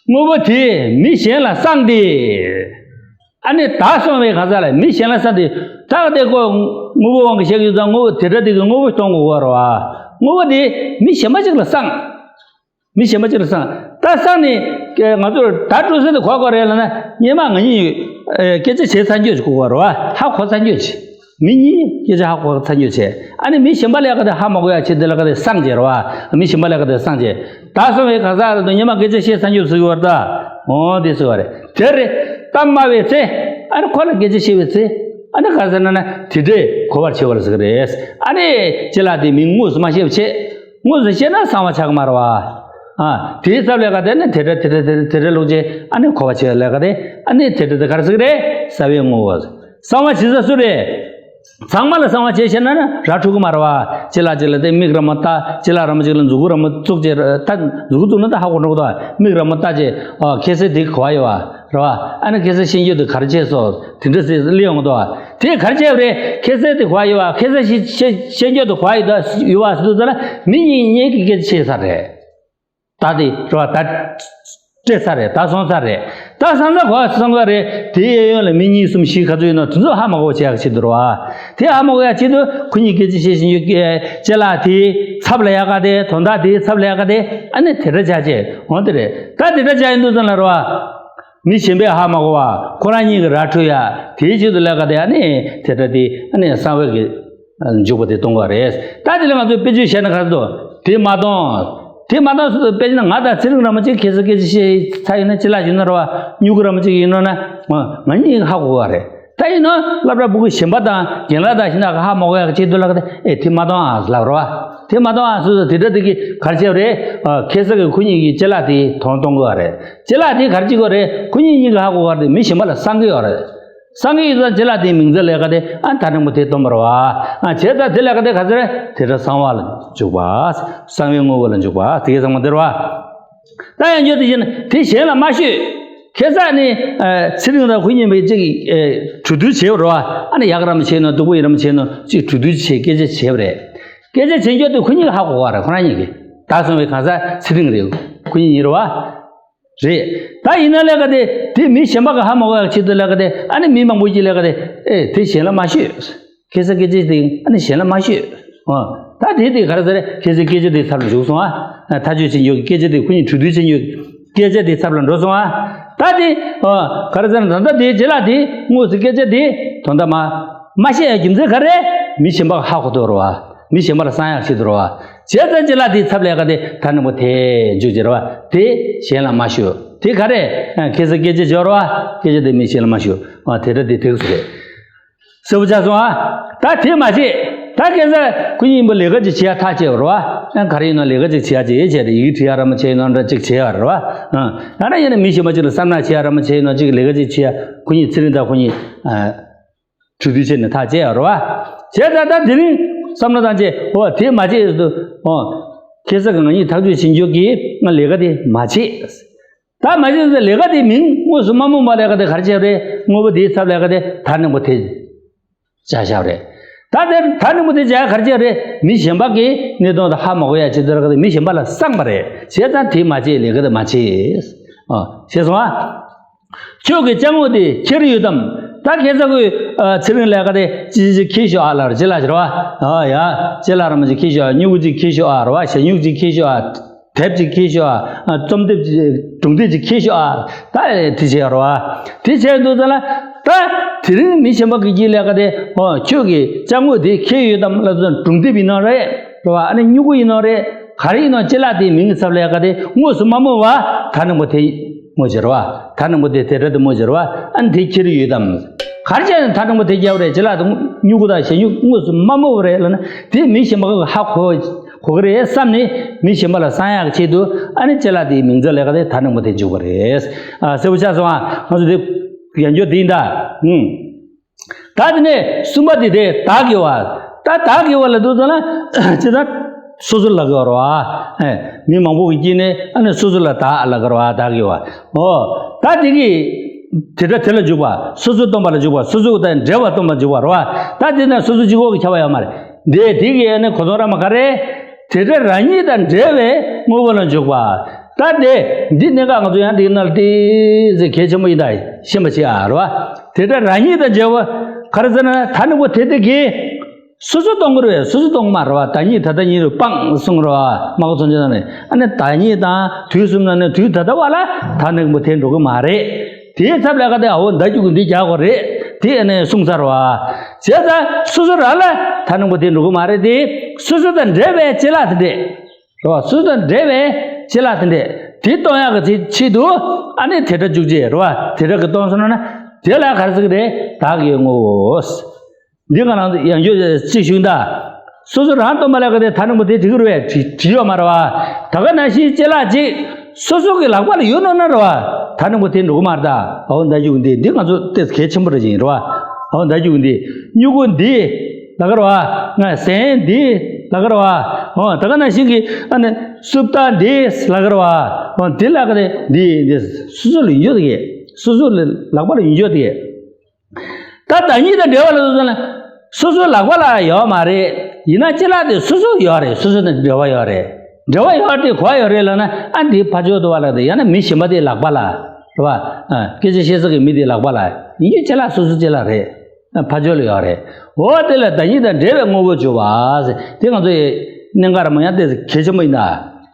དངོས་པོ་དེ་མི་གཞན་ལ་གསང་སྟེ། ཨ་ནི་བདག་སོང་བའི་གང་ཟག་ལ། མི་གཞན་ལ་གསང་སྟེ། བདག་དེ་ཁོ་དངོས་པོའི་དབང་གིས་བཤད་ཀྱི་ཡོད་ཙང་དངོས་པོ་དེ་འདྲ་དེ་གི་དངོས་པོ་གཏོང་དགོས་པ་རེད་བ། དངོས་པོ་དེ་མི་གཞན་པ་ཅིག་ལ་གསང་། མི་གཞན་པ་ཅིག་ལ་གསང་། ད་གསང་ནས་ང་ཚོར་བརྡ་སྤྲོད་ས་དེ་ག་པར་རེད་ལབ་ན། སྔོན་མ་ང་གཉིས་སྐད་ཆ་བྱས་ཚར་རྒྱུ་ཅིག་དགོས་པ་རེད་བ། ཧ་གོ་ཚར་རྒྱུ་ཅིག་མི་གཉིས་སྐད་ཆ་ཧ་གོ་ཚར་རྒྱུ་བྱས། ཨ་ནི་མི་གཞན་པ་ལ་ག་དེ་ཧ་མ་གོ་ཡ་ཆེད་དེ་ལ་ག་དེ་གསང་བྱས་རེད་བ། མི་གཞན་པ་ལ་ག་དེ་གསང་བྱས། བདག་སོང་བའི་གང་ཟག་ལ་དུ་སྔོན་མ་སྐད་ཆ་བཤད་ཚར་རྒྱུ་ཟེར་གྱི་ཡོད་རེད་ད། འོ་དེ་ཟེར་བ་རེད། དེ་རེད། གཏམ་སྨྲ་བའི་ཚེ། ཨ་ནི་ཁོ་ལ་སྐད་ཆ་བཤད་པའི་ཚེ། ཨ་ནི་ག་ཟེར་ན་ན་དེ་འདྲས་གོ་བར་བྱེད་པ་ལ་ཟེར་གི་རེད། ཨ་ནི་ཅི་ལ་དེ་མི་དངོས་སུ་མ་བཤད་པ་བྱས། དངོས་སུ་བཤད་ན་གསང་བ་ཆགས་ཀྱི་མ་རེད་བ། ཨ། དེའི་ཚབ་ལས་ཀ་དེ་ནི་དེ་འདྲ་དེ་འདྲ་དེ་འདྲ་དེ་འདྲ་ལུགས་ཅེས་ཨ་ནི་གོ་བ་བྱེད་ལས་ཀ་དེ་ཨ་ནི་དེ་འདྲ་དེ་ག་རེ་ཟེར་གི་རེད། གསང་བའི་ངོ་བོ། གསང་བ་བྱེད་ས་སུ་རེད། ཚང་མ་ལ་གསང་བ་བྱེད་ཤེས་ན་ན་ར་འཕྲོད་གི་མ་རེད་བ། ཅི་ལ་ཅི་ལ་དེ་མིག་ར་མོ་ལྟ། ཅི་ལ་ར་མོ་ཅིག་ལ་མཛུ་གུ་ར་མོ་བཙུགས་བྱས་ད་མཛུ་གུ་བཙུགས་ན་ད་ཧ་གོ་འགྲོ་གི་འདུག་མིག་ར་མོ་ལྟ་བྱས། ཨ། ཁ་སང་དེ་གོ་བ་ཡོད་བ། རེད་བ། ཨ་ནི་ཁ་སང་ཤེས་རྒྱུ་དེ་ག་རེ་བྱས་སོང་དེ་འདྲ་ཟེར་སླེབས་ཡོང་གི་འདུག་བ། དེ་ག་རེ་བྱས་པ་རེད། ཁ་སང་དེ་གོ་བ་ཡོད་བ། ཁ་སང་ཤེས་ཤེས་ཤེས་རྒྱུ་དེ་གོ་བ་ཡོད་ད་ཡོད་བ་ཟེར་དུས་ཙ་ལ་མི་གཉིས་གཉིས་ཀྱི་སྐད་ཆ་བཤད་ས་རེད། ད་དེ་རེད་བ། ད་སྤྲད་ས་རེད། ད་སོང་ས་རེད། ད་སང་ས་གོ་བ་སོང་ས་རེད། དེ་གཡས་གཡོན་ལ་མི་གཉིས་གསུམ་བཞི་ག་ཚོད་ཡིན་ནོ་དེ་ཚོ་ཧ་མ་གོ་བ་བྱེད་ཡག་ཆེད་དུ་རེད་བ། དེ་ཧ་མ་གོ་ཡག་ཆེད་དུ་ཁོ་གཉིས་སྐད་ཆ་བཤད་བཞིན་ཡོད་ཀྱི་ཅེ་ལགས་དེའི་ཚབ་ལ་ཡག་ག་དེ་དོན་དག་དེའི་ཚབ་ལ་ཡག་ག་དེ་ཨ་ནི་དེ་འདྲ་བྱ་བྱེད་འོང་དེ་རེད། ད་དེ་འདྲ་བྱ་ཡིན་དུས་ཙམ་ལ་རེད་བ། མི་གཞན་པས་ཧ་མ་གོ་བ་ཁོ་རང་ཉིད་ཀྱི་ར་འཕྲོད་ཡ་དེའི་ཆེད་དུ་ལས་ཀ་དེ་ཨ་ནི་དེ་འདྲ་དེ་ཨ་ནི་གསང་བའི་གི་འཇུག་པ་དེ་གཏོང་དགོས་རེད། ད་དེ་ལ་ང་ཚོས་དཔེ་བརྗོད་བྱས་ན་ག་རེ་འདུག་དེ་མ་གཏོང་། དེ་མ་གཏོང་ཟེར་དུས་དཔེ་བྱས་ན་ང་དང་ཚེ་རིང་ར་མོ་གཅིག་ཁ་སང་སྐད་ཆ་བཤད་ཚར་ཡིན་ན་ཅི་ལ་ཡིན་ན་རེད་བ། སྨྱུ་གུ་ར་མོ་གཅིག་ཡིན་ནོ་ན་ང་གཉིས་ཧ་གོ་བ་རེད། ད་ཡིན་ནོ་སློབ་གྲྭ་ཕྲུ་གུ་གཞན་པ་དང་རྒན་ལགས་དང་ཤིང་ནགས་ཀྱི་ཧ་མ་གོ་ཡག་གི་ཆེད་དུ་ལ་ག་དེ་ཨེ་དེ་མ་གཏོང་ཨ་ལབ་རེད་བ། དེ་མ་གཏོང་ཨ་སོ་སོ་དེ་འདྲ་དེ་གི་ག་རེ་བྱས་པ་རེད། ཁ་སང་གི་ཁོ་གཉིས་ཀྱི་ཅི་ལ་དེ་དོན་གཏོང་དགོས་བ་རེད། ཅི་ལ་དེ་ག་རེ་བྱེད་དགོས་རེད། ཁོ་གཉིས་གཉིས་ཀྱི་ཧ་གོ་བ་རེད། མི་གཞན་པ་ལ་གསང་གི་ཡོད་རེད། གསང་གི་ཡོད་ཙང་ཅི་ལ་དེའི་མིང་ཚབ་ལས་ཀ་དེ་ཨ་ད་རིང་པོ་དེ་སྟོན་པ་རེད་བ། ཨ་བྱས་ཙང་དེ་ལས་ཀ་དེ་ག་ཚོད་རེད། དེ་འདྲ་གསང་བ་ལ་འཇུག་པ། གསང་བའི་ངོ་བོ་ལ་འཇུག་པ་དེ་གའི་གསང་བ་དེ་རེད་བ། ད་ཡང་བརྗོད་དེ་བཞིན་དེ་གཞན་ལ་མ་ཤོད། ཁ་སང་ནི་ཚེ་རིང་དང་ཁོ་གཉིས་པོ་གཅིག་གྲོས་བསྡུར་བྱས་པ་རེད་བ། ཨ་ནི་ཡག་རམ་བྱས་ནོ་སྡུག་པོ་ཡིན་རམ་བྱས་ནོ་གཅིག་གྲོས་བསྡུར་བྱས་སྐད་ཆ་བྱས་པ་རེད། སྐད་ཆ་བྱེད་རྒྱུ་དེ་ཁོ་གཉིས་ཀྱིས་ཧ་གོ་བ་རེད། ཁོ་རང་གཉིས་ཀྱིས་ད་སོང་བའི་གང་ཟག་ཚེ་རིང་རེད། ཁོ་གཉིས་ཡིན་རེད་བ། རེད། ད་ཡིན་ན་ལས་ཀ་དེ་དེ་མི་གཞན་པ་གིས་ཧ་མ་གོ་ཡག་ཆེད་དུ་ལས་ཀ་དེ་ཨ་ནི་མི་མང་པོ་གྱིས་ལས་ཀ་དེ་ཨེ་དེ་གཞན་ལ་མ་ཤོད། ཁ་སང་སྐད་ཆ་དེ་ཨ་ནི་གཞན་ལ་མ་ཤོད། ཨོ། ད་དེ་དེ་ག་རེ་ཟེར་རེད། ཁ་སང་སྐད་ཆ་དེ་ཚབ་ལ་འཇུག་སོང་ཨ། ཐག་གཅོད་བྱེད་རྒྱུ་གི་སྐད་ཆ་དེ་ཁོ་གཉིས་གྲོས་བསྡུར་བྱེད་རྒྱུ་གི་སྐད་ཆ་དེ་ཚབ་ལ་འགྲོ་སོང་ཨ། ད་དེ་ཨོ་ག་རེ་ཟེར་ན་ད་ལྟ་དེ་རྗེས་ལ་དེ་དངོས་སུ་སྐད་ཆ་དེ་དོན་དག་མ་མ་བཤད་ཡག་རྒྱུ་མཚན་ག་རེ་རེད། མི་གཞན་པ་གིས་ཧ་གོ་ཐུབ་རེད་བ། མི་གཞན་པ་ལ་གསང་ཡག་བྱེད་ཐུབ་རེད་བ། བྱས་ཙང་རྗེས་ལ་དེའི་ཚབ་ལས་ཀ་དེ་ད་རིང་པོ་དེ་འཇུག་བྱེད་རེད་བ། དེ་གཞན་ལ་མ་ཤོད། དེ་ག་རེ། ཁ་སང་སྐད་ཆ་བྱས་རེད་བ། སྐད་ཆ་དེ་མི་གཞན་ལ་མ་ཤོད། ཨ་དེ་འདྲ་དེ་དེ་ག་སུ་རེད། གསལ་པོ་ཆགས་སོང་ཨ། ད་དེ་མ་བྱེད། ད་ཁ་སང་ཁོ་གཉིས་པོ་ལས་ཀ་ཅིག་བྱེད་ཡག་ཐག་བཅད་པ་རེད་བ། ཡང་ག་རེ་ཡིན་ནོ་ལས་ཀ་ཅིག་བྱེད་ཡག་ཅིག་བྱས་ཏེ་ཡི་གེ་འབྲི་ཡག་ར་མ་བྱས་ཡིན་ནོ་འདྲ་ཅིག་བྱས་ཡོད་རེད་བ། ཡང་ན་ཡིན་ན་མི་གཞན་པ་ཅིག་ལ་བསམ་ནག་བྱེད་ཡག་ར་མ་བྱས་ཡིན་ནོ་ཅིག་ལས་ཀ་ཅིག་བྱེད་ཡག་ཁོ་གཉིས་ཚེ་རིང་དང་ཁོ་གཉིས། གྲོས་བསྡུར་བྱས་ནས་ཐག་བཅད་ཡོད་རེད་བ། བྱས་ཙང་ད་དེ་རིང་བསམ་བློ་བཏང་བྱས་ཨོ་དེ་མ་བྱེད་ཟེར་དུས་ཨོ། ཁ་སང་གི་ང་གཉིས་ཐག་གཅོད་བྱེད་རྒྱུ་གི་ང་ལས་ཀ་དེ་མ་བྱེད། ད་མ་བྱེད་ཟེར་ལས་ཀ་དེ་མིང་དངོས་སུ་མ་སྨོས་པ་ལས་ཀ་དེ་ག་རེ་བྱས་རེད། དངོས་པོ་དེའི་ཚབ་ལས་ཀ་དེ་ད་རིང་པོ་དེ་བྱ་བཞག་རེད། ད་དེ་ད་རིང་པོ་དེ་བྱ་ག་རེ་བྱས་རེད། མི་གཞན་པ་གིས་གནས་སྟངས་དེ་ཧ་མ་གོ་ཡག་ཆེད་དུ་ལས་ཀ་དེ་མི་གཞན་པ་ལ་གསང་པ་རེད། བྱས་ཙང་དེ་མ་བྱེད། ལས་ཀ་དེ་མ་བྱེད། ཨོ་ཤེས་སོང་ཨ། ཁྱོད་ཀྱི་སྐྱ་དངོས་དེ་ཁྱེར་ཡོད་དམ། ད་ཁ་སང་ཁོས་ཚེ་རིང་ལས་ཀ་དེ་ཅི་ཅི་ཅི་ཁྱེར་ཤོག་ཨ་ལབ་རེད། ཅི་ལབ་ཟེར་བ། ཨ་ཡ། ཅི་ལབ་ར་མ་ཅིག་ཁྱེར་ཤོག་ཨ། སྨྱུ་གུ་ཅིག་ཁྱེར་ཤོག་ཨ་རེད་བ། ཞྭ་སྨྱུག་ཅིག་ཁྱེར་ཤོག་ཨ། དེབ་ཅིག་ཁྱེར་ཤོག་ཨ། རྩོམ་དེབ་ཅིག་སྒྲུང་དེབ་ཅིག་ཁྱེར་ཤོག་ཨ། ད་དེ་བྱས་རེད་བ། དེ་བྱས་འདུག་ཙང་ལ་ད་དེ་རིང་མི་གཞན་པ་གིས་ལས་ཀ་དེ་ཨོ་ཁྱོད་ཀྱི་སྐྱ་དངོས་དེ་ཁྱེར་ཡོད་དམ་ལབ་ཙང་སྒྲུང་དེབ་ཡིན་ནོ་རེད། རེད་བ། ཨ་ནི་སྨྱུ་གུ་ཡིན་ནོ་རེད། ག་རེ་ཡིན་ནོ་ཅི་ལ་དེའི་མིང་གི་ཚབ་ལས་ཀ་དེ་དངོས་སུ་མ་སྨོས་པ་ད་རིང་པོ་དེ་སྨོས་བྱས་རེད་བ། ད་རིང་པོ་དེ་དེ་འདྲ་དེ་སྨོས་བྱས་རེད་བ། ཨ་ནི་དེ་ཁྱེར་ཡོད་དམ། ག་རེ་བྱས་ནས་ད་རིང་པོ་དེ་རྒྱབ་རེད། ཅི་ལ་དེ་སྨྱུ་གུ་དང་ཞྭ་སྨྱུག་དངོས་སུ་མ་སྨོས་པ་རེད་ལབ་ན་དེ་མི་གཞན་པ་གིས་ཧ་གོ་གོ་གི་རེད་བསམ་ནས་མི་གཞན་པ་ལ་གསང་ཡག་ཆེད་དུ་ཨ་ནི་ཅི་ལ་དེའི་མིང་ཚབ་ལས་ཀ་དེ་ད་རིང་པོ་དེ་འཇུག་པ་རེད། ཨ་གསལ་པོ་ཆགས་སོང་ཨ། ང་ཚོ་དེ་ཡང་བསྐྱར་དེ་ཡིན་ད། ཨུམ། ད་དེ་ནས་གསུམ་པ་དེ་དེ་བདག་གི་བ། ད་བདག་གི་བ་ལབ་དུས་ཙམ་ལ་ཅི་ད་སོ་སོ་ལབ་ཀྱི་ཡོད་རེད་བ། ཨེ་མི་མང་པོ་གིས་ནི་ཨ་ནི་སོ་སོ་ལ་བདག་ལབ་ཀྱི་ཡོད་རེད་བ། བདག་གི་བ། ཨོ། ད་དེ་གི་དེ་འདྲ་དེ་ལ་འཇུག་པ། སོ་སོ་སྟོན་པ་ལ་འཇུག་པ། སོ་སོ་དང་འབྲེལ་བ་སྟོན་པ་འཇུག་པ་རེད་བ། ད་དེ་ན་སོ་སོ་གཅིག་པོ་གིས་ཁྱབ་པ་ཡོད་མ་རེད། དེ་དེ་གི་ཨ་ནི་གོ་མཚོན་ར་མ་ག་རེ། དེ་འདྲ་རང་ཉིད་དང་འབྲེལ་བའི་དངོས་པོ་ལ་འཇུག་པ། ད་དེ་འདི་གནད་འགག་ང་ཚོ་ཡང་འདི་ནང་ལ་ཏོག་ཙམ་གལ་ཆེན་པོ་ཡིན་ད་ཤེས་པ་བྱེད་ཨ་རེད་བ། དེ་འདྲ་རང་ཉིད་དང་འབྲེལ་བ་ག་རེ་ཟེར་ན་ད་ནི་བོ་དེ་དེ་གི་སོ་སོ་སྟོན་གྱི་རེད། སོ་སོ་སྟོན་གྱི་མ་རེད་བ། བདག་ཉིད་ད་ལྟ་ཉིད་རུ་སྤངས་གསུངས་རེད་བ། མ་གོ་མཚོན་བྱེད་ནང་ནས་ཨ་ནི་བདག་ཉིད་དང་དུས་གསུམ་ནང་ནས་དུས་ད་ལྟ་བ་ལ་ད་ནི་བོ་དེ་འགྲོ་གི་མ་རེད། དེའི་ཚབ་ལས་ཀ་དེ་ཨ་བོ་མདའ་རྒྱུག་གི་འདི་རྒྱག་དགོས་རེད། དེ་ཨ་ནི་གསུངས་ཚར་བ། བྱས་ཙང་སོ་སོ་རང་ལ་ད་ནི་བོ་དེ་འགྲོ་གི་མ་རེད་དེ། སོ་སོ་དང་འབྲེལ་བའི་བྱེད་ལས་དེ་འདྲས། རེད་བ། སོ་སོ་དང་འབྲེལ་བའི་བྱེད་ལས་དེ་འདྲས་དེ་གཏོང་ཡག་གི་ཆེད་དུ་ཨ་ནི་དེ་འདྲ་འཇུག་ཅེས་རེད་བ། དེ་འདྲ་གི་གཏོང་སོང་ན་དེ་ལ་ག་རེ་ཟེར་གི་རེད། བདག་གི་ངོ་བོ། འདི་ག་རང་ཡང་བསྐྱར་ཅིག་ཞུ་ད། སོ་སོ་རང་སྟོན་པ་ལ་ག་དེ་ད་ནང་པོ་དེ་འགྲིག་གི་རེད་བས། འགྲིག་འགྲིག་ཡོད་མ་རེད་བ། ད་ག་ནང་བཞིན་ཅི་ལ་ཅིག་སོ་སོ་གི་ལག་པ་ལ་ཡོད་ནོ་ན་རེད་བ། ད་ནང་པོ་དེ་འགྲོ་གི་མ་རེད་ད། ཨའོ་ད་ཡུག་འདི་འདི་ང་ཚོ་ཏེ་གལ་ཆེན་པོ་རེད་ཅིང་རེད་བ། ཨའོ་ད་ཡུག་འདི་སྨྱུ་གུ་འདི་ལ་ག་རེད་བ། ང་ཟན་འདི་ལ་ག་རེད་བ། ཨོ་ད་ག་ནང་བཞིན་གི་ཨ་ནི་སུབ་རྟ་འདི་ལ་ག་རེད་བ། ཨོ་འདི་ལ་ག་དེ་འདི་འདི་སོ་སོ་ལ་ཡོད་གི། སོ་སོ་ལ་ལག་པ་ལ་ཡོད་གི། ད་བདག་ཉིད་དང་འབྲེལ་བ་ལ་སོ་སོ་ལ་སོ་སོའི་ལག་པ་ལ་ཡོད་མ་རེད། ཡིན་ན་ཅི་ལ་དེ་སོ་སོ་ཡོད་རེད། སོ་སོ་དང་འབྲེལ་བ་ཡོད་རེད། འབྲེལ་བ་ཡོད་དེ་གོ་ཡོད་རེད་ལབ་ན་ཨ་འདི་ཕར་ཕྱོགས་དུ་བ་ལ་དེ་ཡང་ན་མི་གཞན་པ་དེའི་ལག་པ་ལ་རེད་བ། ཨ་སྐད་ཆ་བཤད་ས་གི་མི་དེའི་ལག་པ་ལ་ཡིན་རྒྱུ་ཅི་ལ་སོ་སོ་ཅི་ལ་རེད། ཨ་ཕར་ཕྱོགས་ལ་ཡོད་རེད། འོ་དེ་ལ་བདག་ཉིད་དང་འབྲེལ་བའི་དངོས་པོ་འཇུག་པ་ཟེར་དེ་ང་ཚོ་ཡི་གནད་འགག་ར་མ་ཡང་དེ་གལ་ཆེན་པོ་ཡིན་ད།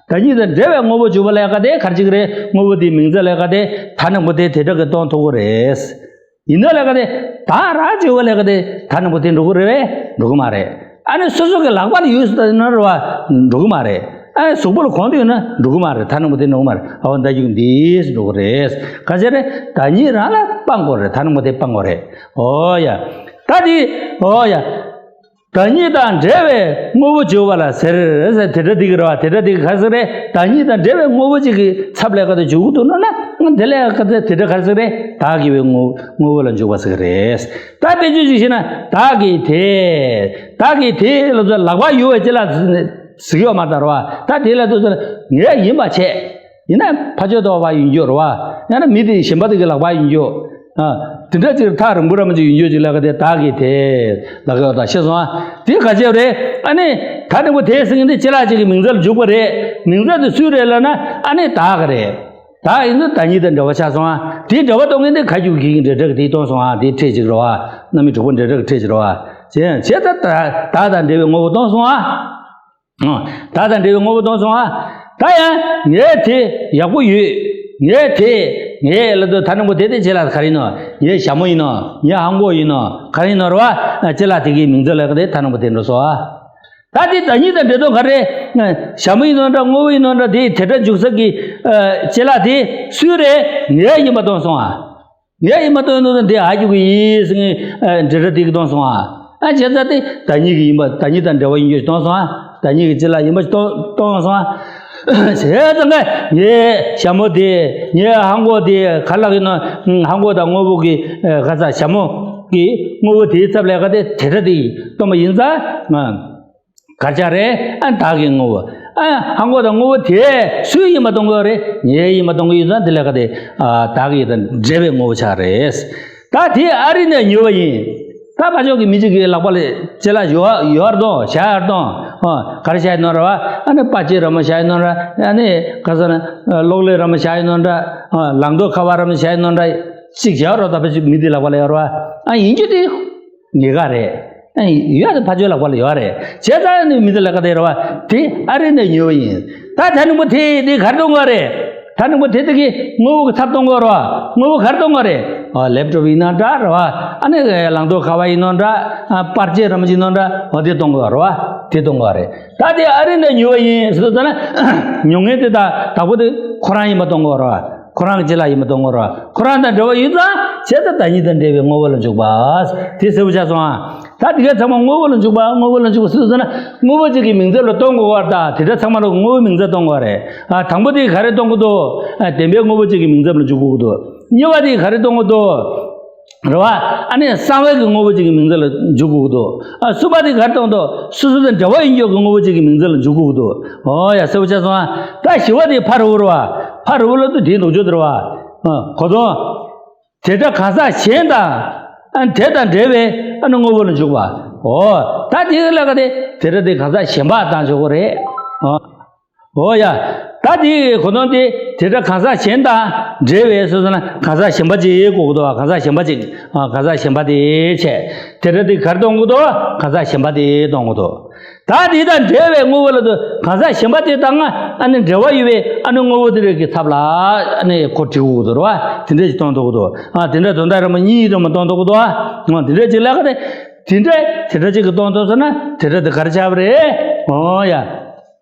བདག་ཉིད་དང་འབྲེལ་བའི་དངོས་པོ་འཇུག་པ་ལས་ཀ་དེ་ག་རེ་ཅིག་རེད། དངོས་པོ་དེའི་མིང་ཚད་ལས་ཀ་དེ་ད་ནང་པོ་དེ་དེ་འདྲ་གི་སྟོན་ཐུབ་ཀྱི་རེད། ཡིན་ན་ལས་ཀ་དེ་ད་ར་བྱེད་པ་ལས་ཀ་དེ་ད་ནང་པོ་དེ་འགྲོ་གི་རེད་བས། འགྲོ་གི་མ་རེད། ཨ་ནི་སོ་སོ་གི་ལག་པ་ལ་ཡོད་ཟེར་ན་རེད་བ། འགྲོ་གི་མ་རེད། ཨ་ནི་གཟུགས་པོ་ལ་གོན་དུ་ཡོད་ན་འགྲོ་གི་མ་རེད། ད་ནང་པོ་དེ་འགྲོ་གི་མ་རེད། ཨ་བ་ད་ཡུག་འདིས་འགྲོ་གི་རེད། ག་ཚད་རེད། བདག་ཉིད་རང་ལ་སྤང་དགོས་རེད། ད་ནང་པོ་དེ་སྤང་དགོས་རེད། ཨོ་ཡ། ད་དེ་ཨོ་ཡ། བདག་ཉིད་དང་འབྲེལ་བའི་དངོས་པོ་འཇུག་པ་ལ་ཟེར་ཟེར་དེ་འདྲ་འདི་གི་རེད་བ། དེ་འདྲ་འདི་གི་ག་ཟེར་རེད། བདག་ཉིད་དང་འབྲེལ་བའི་དངོས་པོ་གཅིག་གི་ཚབ་ལས་ཀ་དེ་འཇུག་གི་འདུག་ན་ན་དེ་ལས་ཀ་དེ་དེ་འདྲ་ག་ཟེར་རེད། བདག་གི་བའི་དངོས་དངོས་པོ་ལ་འཇུག་པ་ཟེར་གི་རེད། ད་དཔེ་བརྗོད་ཅིག་བྱས་ན་བདག་གི་དེ། བདག་གི་དེ་ལ་ཚོ་ལག་པ་ཡོད་བས་ཅི་ལ་ཟེར་གི་ཡོད་མ་རེད་ད་རེད་བ། ད་དེ་ལ་ཚོ་ངས་ཡིན་པ་བྱས། ཡིན་ན་ཕ་ཆོས་ཐོག་པ་ཡིན་རྒྱུ་རེད་བ། ཡང་ན་མི་དེ་གཞན་པ་དེ་གི་ལག་པ་ཡིན་རྒྱུ། ཨ། དེ་འདྲ་ཅིག་ཐག་རིང་པོ་ར་མ་ཅིག་ཡིན་རྒྱུ་ཅིག་ལ་ག་དེ་བདག་གི་དེ་ལ་ག་ཡོད་ད་ཤེས་སོང་ཨ། དེ་ག་ཅེ་རེད། ཨ་ནི་ད་དེ་པོ་དེ་ཟེར་མཁན་དེ་ཅི་ལ་ཅིག་གི་མིང་ཚད་ལ་འཇུག་པ་རེད། མིང་ཚད་དེ་སུའི་རེད་ལབ་ན་ཨ་ནི་བདག་གི་རེད། བདག་ཡིན་ཙང་བདག་ཉིད་དང་འབྲེལ་བ་ཆགས་སོང་ཨ། དེ་འབྲེལ་བ་གཏོང་མཁན་དེ་ག་རྒྱུ་གི་འབྲེལ་སྒྲ་གི་དེ་གཏོང་སོང་ཨ། དེ་ཕྲད་ཅིག་རེད་བ། རྣམ་དབྱེ་དྲུག་པོ་འབྲེལ་སྒྲ་གི་ཕྲད་ཅིག་རེད་བ། བྱས་བྱས་ད་བདག་དང་འབྲེལ་བའི་དངོས་པོ་གཏོང་སོང་ཨ། ཨ། བདག་དང་འབྲེལ་བའི་དངོས་པོ་གཏོང་སོང་ཨ། ད་ཡང་ངས་དེ་ཡག་པོ་ཡོད། ངས་དེ། ངས་ལབ་དུས་ད་ནང་པོ་དེ་དེ་ཅི་ལ་ག་རེ་ཡིན་ནོ། ངའི་ཞྭ་མོ་ཡིན་ནོ། ངའི་ཧང་གོ་ཡིན་ནོ། ག་རེ་ཡིན་ནོ་རེད་བ། ཅི་ལ་དེ་གའི་མིང་ཚད་ལ་ག་དེ་ད་ནང་པོ་དེ་འགྲོ་སོང་ཨ། ད་དེ་བདག་ཉིད་དང་འབྲེལ་དོན་ག་རེ། ཞྭ་མོ་ཡིན་ནོ་འདྲ་དངོས་པོ་ཡིན་ནོ་འདྲ་དེ་དེ་འདྲ་འཇུག་ས་གི་ཅི་ལ་དེ་སུའི་རེད། ངའི་ཡིན་པ་གཏོང་སོང་ཨ། ངའི་ཡིན་པ་གཏོང་ཡོང་དུས་འདི་ཨ་རྒྱུ་གི་ཡིན་ཟེར་ངས་འབྲེལ་སྒྲ་དེ་གི་གཏོང་སོང་ཨ། ཨ་བྱས་ཙང་དེ་བདག་ཉིད་ཀྱི་ཡིན་པ་བདག་ཉིད་དང་འབྲེལ་བ་ཡིན་རྒྱུ་གཏོང་སོང་ཨ། བདག་ཉིད་ཀྱི་ཅི་ལ་ཡིན་པ་གཏོང་གཏོང་སོང་ཨ། བྱས་ཙང་ངས་ངའི་ཞྭ་མོ་དེ་ངའི་ཧང་གོ་དེ་ག་ལ་གི་ནོ། ཧང་གོ་དང་དངོས་པོ་གི་ག་ས་ཞྭ་མོ་གི་དངོས་པོ་དེའི་ཚབ་ལས་ཀ་དེ་དེ་སྒྲ་དེ་གཏོང་པ་ཡིན་ཙང་། གར་ཆག་རེད། ཨ་བདག་གི་དངོས་པོ། ཨ་ཧང་གོ་དང་དངོས་པོ་དེ་སུའི་ཡིན་པ་གཏོང་གི་ཡོད་རེད། ངའི་ཡིན་པ་གཏོང་གི་ཡོད་ཙང་དེ་ལས་ཀ་དེ་ཨ་བདག་གི་དང་འབྲེལ་བའི་དངོས་པོ་ཆགས་རེད། ད་དེ་ཨ་རི་ནས་ཉོས་པ་ཡིན། ད་ཕ་ཕྱོགས་ཀྱི་མི་གཅིག་གི་ལག་པ་ལ་ཅི་ལ་ཡོད་ཡོད་གཏོང་བཞག་ཡོད་གཏོང་། ཨ་གར་བཞག་ཡོད་ནོ་ར་བ། ཨ་ནི་པར་ཆས་ར་མ་བཞག་ཡོད་ནོ་ར། ཨ་ནི་ག་ས་ན་གློག་ཀླད་ར་མ་བཞག་ཡོད་ནོ་འདྲ། ཨ་ལང་ཏོག་ཁ་པར་ར་མ་བཞག་ཡོད་ནོ་འདྲ། གཅིག་བཞག་རོགས། ད་ཕ་ཕྱོགས་མི་དེ་ལག་པ་ལ་ཡོད་ར་བ། ཨ་ཡིན་རྒྱུ་དེ། ཉེས་ཁ་རེད། ཨ་ཡོད་དེ་ཕ་ཆོས་ལག་པ་ལ་ཡོད་རེད། བྱས་ཙང་ནི་མི་དེ་ལ་ག་དེ་རེད་བ། དེ་ཨ་རི་ནས་ཉོས་པ་ཡིན། ད་ད་ནུ་མོ་དེ་དེ་གར་གཏོང་གི་རེད། ད་ནུ་མོ་དེ་དེ་གི་དངོས་པོ་གི་ཚབ་གཏོང་གི་རེད་བ། དངོས་པོ་གར་གཏོང་གི་རེད། ཨ་ལེབ་ཊོབ་ཡིན་ན་འདྲ་རེད་བ། ཨ་ནི་ལང་ཏོག་ཁ་པར་ཡིན་ན་འདྲ། ཨ་པར་ཆས་ར་མ་ཅིག་ཡིན་ན་འདྲ། འོ་དེ་གཏོང་གི་རེད་བ། དེ་གཏོང་གི་རེད། ད་དེ་ཨ་རི་ནས་ཉོས་པ་ཡིན་ཟེར་ཙང་ན། ཉོ་མཁན་དེ་ད་དང་པོ་དེ་ཁོ་རང་ཡིན་པ་གཏོང་གི་རེད་བ། ཁོ་རང་གི་ཅི་ལ་ཡིན་པ་གཏོང་གི་རེད། ཁོ་རང་དང་འབྲེལ་བ་ཡོད་ཙང་བྱས་ཙང་བདག་ཉིད་དང་འབྲེལ་བའི་དངོས་པོ་ལ་འཇུག་པ། དེ་གསལ་པོ་ཆགས་སོང་ཨ། ད་དེ་ག་ཚང་མ་དངོས་པོ་ལ་འཇུག་པ། དངོས་པོ་ལ་འཇུག་པ་ཟེར་ཟེར་ན་དངོས་པོ་གཅིག་གི་མིང་ཚབ་ལ་གཏོང་དགོས་པ་ད་དེ་འདྲ་ཚང་མ་ལ་དངོས་པོའི་མིང་ཚབ་གཏོང་དགོས་པ་རེད། ཨ་དང་པོ་དེ་ག་རེ་གཏོང་གི་འདུག་ཨ་བདེན་པའི་དངོས་པོ་གཅིག་གི་མིང་ཚབ་ལ་འཇུག་དགོས་ཀྱི་འདུག་གཉིས་པ་དེ་ག་རེ་གཏོང་གི་འདུག་རེད་བ། ཨ་ནི་གསང་བའི་གི་དངོས་པོ་གཅིག་གི་མིང་ཚབ་ལ་འཇུག་དགོས་ཀྱི་འདུག་ཨ་གསུམ་པ་དེ་ག་རེ་གཏོང་གི་འདུག་སོ་སོ་དང་འབྲེལ་བ་ཡིན་རྒྱུ་གི་དངོས་པོ་གཅིག་གི་མིང་ཚབ་ལ་འཇུག་དགོས་ཀྱི་འདུག་ཨོ་ཡ་གསལ་པོ་ཆགས་སོང་ཨ། ད་བཞི་པ་དེ་ཕ་རོལ་པོ་རེད་བ། ཕ་རོལ་པོ་ལ་དུ་དེའི་ལྡོག་ཕྱོགས་དེ་རེད་བ། ཨ་གོ་དོན། དེ་འདྲ་གང་ཟག་གཞན་དང་། ཨ་དེ་དང་འབྲེལ་བའི་ཨ་ནི་དངོས་པོ་ལ་འཇུག་པ། འོ། ད་དེ་ལ་ག་དེ་དེ་འདྲ་དེ་གང་ཟག་གཞན་པ་བཏང་ཆོག་གི་རེད། འོ། འོ་ཡ། ད་དེ་གོ་དོན་དེ་དེ་འདྲ་གང་ཟག་གཞན་དང་འབྲེལ་བའི་སོ་སོ་ན་གང་ཟག་གཞན་པ་ཅིག་གོ་གི་འདུག་བ། གང་ཟག་གཞན་པ་ཅིག་ཨ་གང་ཟག་གཞན་པ་དེ་བྱས། དེ་འདྲ་དེ་གར་གཏོང་གི་འདུག་གང་ཟག་གཞན་པ་དེ་གཏོང་གི་འདུག་ད་དེ་དང་འབྲེལ་བའི་དངོས་པོ་ལ་དུ་གང་ཟག་གཞན་པ་དེ་དང་ཨ་ནི་འབྲེལ་བ་ཡོད་པའི་ཨ་ནི་དངོས་པོ་དེ་རིགས་ཀྱི་ཚབ་ལ་ཨ་ནི་ཁོ་བྲིས་འོ་དོ་ར་བ། དེ་འདྲ་ཞིག་གཏོང་ཐུབ་ཀྱི་འདུག་ཨ་དེ་འདྲ་དོན་དག་རེ་མ་གཉིས་རེ་མ་གཏོང་ཐུབ་ཀྱི་འདུག་ཨ་དེ་འདྲ་ཅིག་ལ་ག་དེ་དེ་འདྲ་དེ་འདྲ་ཅིག་གི་གཏོང་ཐུབ་སོང་ན་དེ་འདྲ་དེ་ག་རེ་ཆགས་པ་རེད། འོ་ཡ།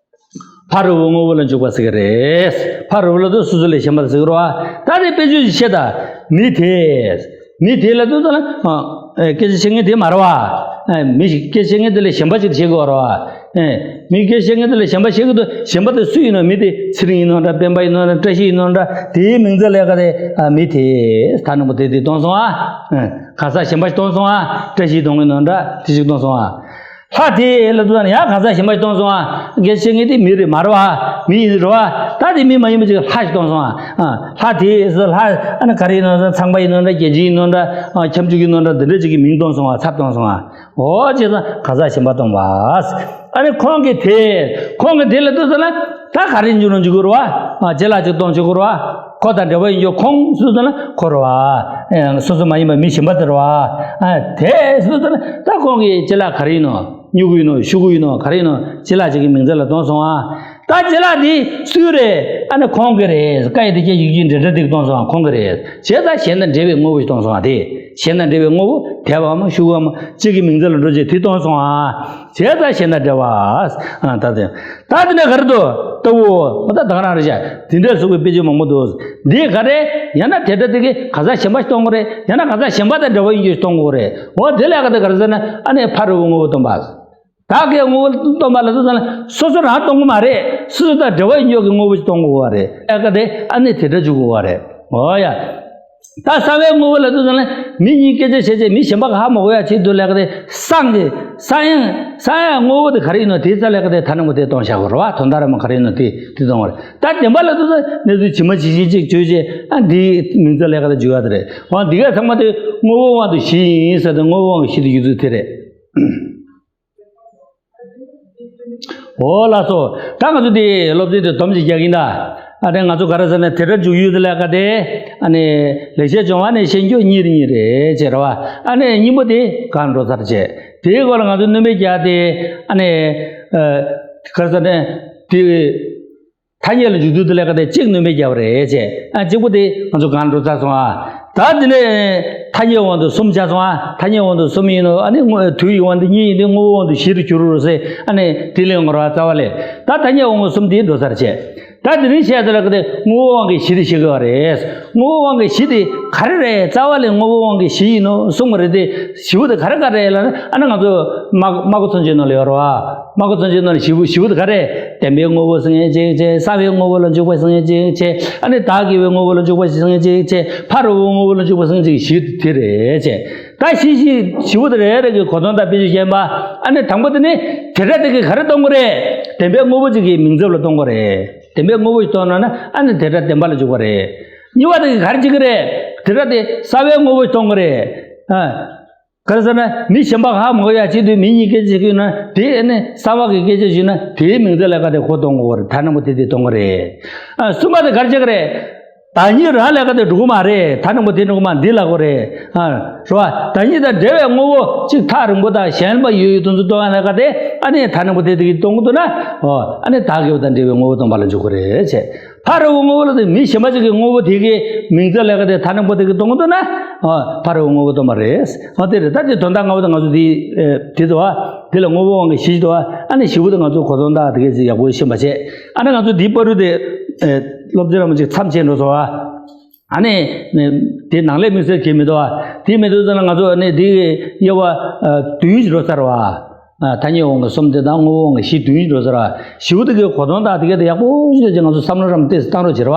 ཕ་རོལ་པོ་དངོས་པོ་ལ་འཇུག་པ་ཟེར་གྱི་རེད། ཕ་རོལ་པོ་ལ་དུ་སོ་སོ་ལས་གཞན་པ་ཟེར་གྱི་རེད་བ། ད་དེ་དཔེ་བརྗོད་ཅིག་བཤད་ད། མི་དེ། མི་དེ་ལ་དུ་ད་ལ། ཨ་སྐད་ཆ་བཤད་མཁན་དེ་མ་རེད་བ། ཨ། མི་ཞིག་སྐད་ཆ་བཤད་མཁན་དེ་ལ་གཞན་པ་ཞིག་བཤད་དགོས་རེད་བ། ཨེ། མི་སྐད་ཆ་བཤད་མཁན་དེ་ལ་གཞན་པ་བཤད་ཀྱི་འདུག་གཞན་པ་དེ་སུ་ཡིན་ནོ། མི་དེ་ཚེ་རིང་ཡིན་ནོ་འདྲ། སྤེན་པ་ཡིན་ནོ་འདྲ། བཀྲ་ཤིས་ཡིན་ནོ་འདྲ། དེའི་མིང་ཚད་ལ་ཡ་ག་དེ། ཨ། མི་དེ་ད་ནང་པོ་དེ་དེ་གཏོང་སོང་ཨ། ཨེ། གང་ཟག་གཞན་པ་ཞིག་གཏོང་སོང་ཨ། བཀྲ་ཤིས་གཏོང་གི་ནོ་འདྲ། དེ་ཞིག་གཏོང་སོང་ཨ། ལྷ་དེ་ལ་དུ་ད་ནི་ཡང་གང་ཟག་གཞན་པ་ཞིག་གཏོང་སོང་ཨ། སྐད་ཆ་བཤད་མཁན་དེ་མི་རེད་མ་རེད་བ། མི་ཡིན་རེད་བ། ད་དེ་མི་མ་ཡིན་པ་ཅིག་ལྷ་ཞིག་གཏོང་སོང་ཨ། ཨ། ལྷ་དེ་ལྷ། ཨ་ནི་ག་རེ་ཡིན་ནོ། ཚངས་པ་ཡིན་ནོ་འདྲ། རྒྱལ་ཆེན་ཡིན་ནོ་འདྲ། ཨ། ཁྱབ་འཇུག་ཡིན་ནོ་འདྲ། འདི་འདྲ་ཅིག་གི་མིང་གཏོང་སོང་ཨ། ཚབ་གཏོང་སོང་ཨ། འོ་བྱས་ཙང་གང་ཟག་གཞན་པ་གཏོང་བ། ཨ་ནི་ཁོང་གིས་དེ། ཁོང་གིས་དེ་ལ་དུ་ད་ན་ད་ག་རེ་འཇུག་ནོ་འཇུག་དགོས་རེད་བ། ཨ། ཅ་ལག་ཅིག་གཏོང་བྱེད་དགོས་རེད་བ། ཁོ་དང་འབྲེལ་བ་ཡིན་རྒྱུ་ཁོང་སུ་དུ་ན་ཁོ་རེད་བ། ཨེ། སོ་སོ་མ་ཡིན་པ་མི་གཞན་པ་དེ་རེད་བ། ཨ། དེ་སུ་དུ་ན་ད་ཁོང་གིས་ཅ་ལག་ག་རེ་ཡིན་ནོ། སྨྱུ་གུ་ཡིན་ནོ། ཤོག་གུ་ཡིན་ནོ། ག་རེ་ཡིན་ནོ། ཅ་ལག་ཅིག་གི་མིང་ཚད་ལ་གཏོང་སོང་ཨ། ད་ཅ་ལག་འདི་སུའི་རེད། ཨ་ནི་ཁོང་གི་རེད། ཀ་ཡ་བཏགས་ཀྱ་ཡིག་བརྒྱུད་འབྲེལ་སྒྲ་དེ་གཏོང་སོང་ཨ། ཁོང་གི་རེད། བྱས་ཙང་གཞན་དང་འབྲེལ་བའི་དངོས་པོ་ཞིག་གཏོང་སོང་ཨ། དེ་གཞན་དང་འབྲེལ་བའི་དངོས་པོ་དེ་བ་མོ་ཤོག་གུ་བ་མོ་གཅིག་གི་མིང་ཚད་ལ་འགྲོ་བྱེད་དེ་གཏོང་སོང་ཨ། བྱས་ཙང་གཞན་དང་འབྲེལ་བ། ཨ། ད་དེ། ད་དེ་ནས་ག་རེ་འདུག་ལྟ་བུ། ད་ད་ག་རང་རེད་བྱ། དེ་འདྲ་སོགས་ཀྱི་དཔེ་བརྗོད་མང་པོ་འདུག་འདི་ག་རེ། ཡང་ན་དེ་འདྲ་དེ་གི་གང་ཟག་གཞན་པ་ཞིག་གཏོང་དགོས་རེད། ཡང་ན་གང་ཟག་གཞན་པ་དང་འབྲེལ་བ་ཡོད་རྒྱུ་ཞིག་གཏོང་དགོས་རེད། འོ་དེ་ལ་ག་དེ་ག་རེ་ཟེར་ན། ཨ་ནི་ཕ་རོལ་པོའི་དངོས་པོ་སྟོན་པ། བདག་གི་དངོས་པོ་སྟོན་པ་ལ་དུ་ཙང་ལ་སོ་སོ་རང་གཏོང་གི་མ་རེད། སོ་སོ་དང་འབྲེལ་བ་ཡོད་མཁན་གྱི་དངོས་པོ་ཞིག་གཏོང་དགོས་པ་རེད། ཨ་ག་དེ་ཨ་ནི་དེ་འདྲ་འཇུག་དགོས་པ་རེད། འོ་ཡ། ད་གསང་བའི་དངོས་པོ་ལ་དུ་ཙང་ལ་མི་གཉིས་སྐད་ཆ་བྱས་བྱས་མི་གཞན་པ་ག་ཧ་མ་གོ་ཡ་ཆེད་དུ་ལ་ག་དེ་གསང་གི་གསང་ཡང་གསང་ཡང་དངོས་པོ་དེ་ག་རེ་ཡིན་ནོ་དེའི་རྩ་ལ་ག་དེ་ད་ནང་པོ་དེ་གཏོང་བཞག་དགོས་རེད་བ། དོན་དག་ར་མ་ག་རེ་ཡིན་ནོ་དེ་དེ་གཏོང་བ་རེད། ད་བདེན་པ་ལ་དུ་ཙང་གནས་ཚུལ་ཇི་མ་ཇི་བཞིན་ཅིག་བརྗོད་བྱས། ཨ་འདིའི་མིང་ཚད་ལ་ག་དེ་འཇུག་ཡ་དེ་རེད། འོ་འདི་ག་ཚང་མ་དེ་དངོས་པོའི་དབང་དུ་གཞི་ཡིན་ཟེར་ཏེ་དངོས་པོའི་དབང་གི་གཞི་དེ་འཇུག་ཚུལ་དེ་རེད། འོ་ལགས་སོ། ད་ང་ཚོ་དེ་སློབ་ཚན་དེ་སྡོམ་ཅིག་རྒྱག་གིན་ད། ཨ་ནི་ང་ཚོ་ག་རེ་ཟེར་ན་དེ་འདྲ་འཇུག་ཡུལ་དེ་ལ་ག་དེ། ཨ་ནི་ལེགས་བཤད་ལྗོན་དབང་ནས་ཤེས་རྒྱུ་གཉིས་རེད། གཉིས་རེད་ཟེར་བ། ཨ་ནི་སྙིང་པོ་དེ་གང་འགྲོ་ཚར་བྱས། དེའི་སྐོར་ལ་ང་ཚོ་སྣོན་པ་བརྒྱབ་སྟེ། ཨ་ནི་ཨ་ག་རེ་ཟེར་ན་དེ། ཐ་སྙད་ལ་འཇུག་ཚུལ་དེ་ལ་ག་དེ་གཅིག་སྣོན་པ་བརྒྱབ་པ་རེད་བྱས། ཨ་གཅིག་པོ་དེ་ང་ཚོ་གང་འགྲོ་ཚར་སོང་ཨ། ད་དེ་ནས་ཐ་སྙད་དབང་དུ་གསུམ་ཆགས་སོང་ཨ། ཐ་སྙད་དབང་དུ་གསུམ་ཡིན་ནོ། ཨ་ནི་དངོས་དུས་ཀྱི་དབང་དུ་གཉིས་ཡིན་ཏེ་དངོས་པོའི་དབང་དུ་བཞི་རུ་གྱུར་རོ་ཟེར། ཨ་ནི་དེ་ལས་ངོ་ར་རྩ་བ་ལས། ད་ཐ་སྙད་དབང་གསུམ་དེ་འགྲོ་ཚར་བྱས། ད་དེ་རིང་བཤད་ཚར་ལ་ག་དེ་དངོས་པོའི་དབང་གི་གཞི་དེ་ཤེས་དགོས་པ་རེད། དངོས་པོའི་དབང་གི་གཞི་དེ་ག་རེ་རེད། རྩ་བ་ལས་དངོས་པོའི་དབང་གི་གཞི་ཡིན་ནོ་གསུངས་པ་རེད་དེ། གཞི་པོ་དེ་ག་རེ་ག་རེ་རེད་ལབ་ན། ཨ་ནི་ང་ཚོ་སྨྲ་སྨྲ་སྒོ་མཚོན་བྱེད་ནང་ལ་ཡོད་རེད་བ། སྨྲ་སྒོ་མཚོན་བྱེད་ནང་ལ་གཞི་པོ་གཞི་པོ་དེ་ག་རེ། བདེན་པའི་དངོས་པོ་ཟེར་མཁན་གཅིག་བྱས། གསང་བའི་དངོས་པོ་ལ་འཇུག་པ་ཟེར་མཁན་གཅིག་བྱས། ཨ་ནི་བདག་གི་བའི་དངོས་པོ་ལ་འཇུག་པ་ཟེར་མཁན་གཅིག་བྱས། ཕ་རོལ་པོའི་དངོས་པོ་ལ་འཇུག་པ་ཟེར་མཁན་གཅིག་གཞི་དེ་རེད་བྱས། ད་གཞི་གཞི་གཞི་པོ་དེ་རེ་རེ་གི་གོ་དོན་དང་དཔེ་བརྗོད་བཤད་པ། ཨ་ནི་དང་པོ་དེ་ནི་དེ་འདྲ་དེ་གི་ག་རེ་གཏོང་དགོས་རེད། བདེན་པའི་དངོས་པོ་གཅིག་གི་མིང་ཚབ་ལ་གཏོང་དགོས་རེད། བདེན་པའི་དངོས་པོ་ཞིག་གཏོང་ན་ན། ཨ་ནི་དེ་འདྲ་བདེན་པ་ལ་འཇུག་པ་རེད། གཉིས་པ་དེ་གི་ག་རེ་བྱེད་ཀྱི་རེད། དེ་འདྲ་དེ་གསང་བའི་དངོས་པོ་ཞིག་གཏོང་དགོས་རེད། ཨ། ག་རེ་ཟེར་ན་མི་གཞན་པ་ཧ་མ་གོ་ཡ་ཆེད་དུ་མི་གཉིས་སྐད་ཆ་བཤད་ན། དེ་ཨ་ནི་གསང་བ་གི་སྐད་ཆ་ཞུས་ན་དེའི་མིང་ཚབ་ལ་ག་དེ་ཁོ་གཏོང་དགོས་རེད། ད་ནང་པོ་དེ་དེ་གཏོང་གི་རེད། ཨ། གསུམ་པ་དེ་ག་རེ་བྱེད་ཀྱི་རེད། བདག་ཉིད་རང་ལ་ག་དེ་འགྲོ་གི་མ་རེད། ད་ནང་པོ་དེ་འགྲོ་གི་མ་འདི་ལ་གོ་རེད། ཨ། རེད་བ། བདག་ཉིད་དང་འབྲེལ་བའི་དངོས་པོ་གཅིག་ཐག་རིང་པོ་དང་ཞན་པ་ཡོད་ཡོད་དུ་འཛུལ་གཏོང་ཡ་ལ་ག་དེ་ཨ་ནི་ད་ནང་པོ་དེ་དེ་གི་གཏོང་གི་འདུག་ན། ཨོ། ཨ་ནི་བདག་གི་བ་དང་འབྲེལ་བའི་དངོས་པོ་སྟོན་པ་ལ་འཇུག་གི་རེད་ཅེས། ཕ་རོལ་པོ་དངོས་པོ་ལ་དེ་མི་གཞན་པ་ཅིག་གི་དངོས་པོ་དེ་གའི་མིང་ཚབ་ལ་ག་དེ་ཐ་ནང་པོ་དེ་གི་གཏོང་གི་འདུག་ན། ཨ། ཕ་རོལ་པོ་དངོས་པོ་སྟོན་པ་རེད། ཨ། དེ་རེད། ད་དེ་དོན་དག་ལྔ་པོ་དེ་ང་ཚོ་དེ། ཨེ། དེ་འདུག་ཨ། དེ་ལ་དངོས་པོའི་དབང་གིས་གཞི་འདུག་ཨ། ཨ་ནི་བཞི་པོ་དེ་ང་ཚོ་གོ་དོན་དག་དེ་གའི་ཅིག་ཡག་པོ་ཤེས་པ་བྱས། ཨ་ནི་ང་ཚོ་དེའི་བར་དུ་དེ། ཨེ། སློབ་ཚན་ར་མོ་ཅིག་མཚམས་བཅད་འགྲོ་སོང་ཨ། ཨ་ནི། དེ་ནང་ལས་དམིགས་བསལ་གྱི་མི་འདུག་ཨ། དེ་མི་འདུག་ཟེར་ན་ང་ཚོ་ཨ་ནི་དེ་གི་དབྱེ་བ། ཨ། བདུན་ཞིག་འགྲོ་ཚར་བ། ཨ། ཐ་སྙད་དབང་གི་གསུམ་དེ་དང་དངོས་པོའི་དབང་གི་བཞི་བདུན་འགྲོ་ཚར་བ། བཞི་པོ་དེ་གའི་གོ་དོན་དག་དེ་གའི་དེ་ཡག་པོ་ཞིག་ཅིག་ང་ཚོ་བསམ་བློ་རམ་ཏེ་བཏང་རོགས་བྱེད་ར་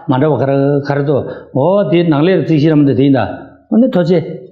བ། མ་འདྲ་བ་ག་རེ་ག་རེ་འདུག་འོ་དེ་ནང་ལས་རྩིས་གཞི་རམ་དེ་དེ་ཡིན་ད། འོ་ནི་ཐུགས་རྗེ་ཆེ།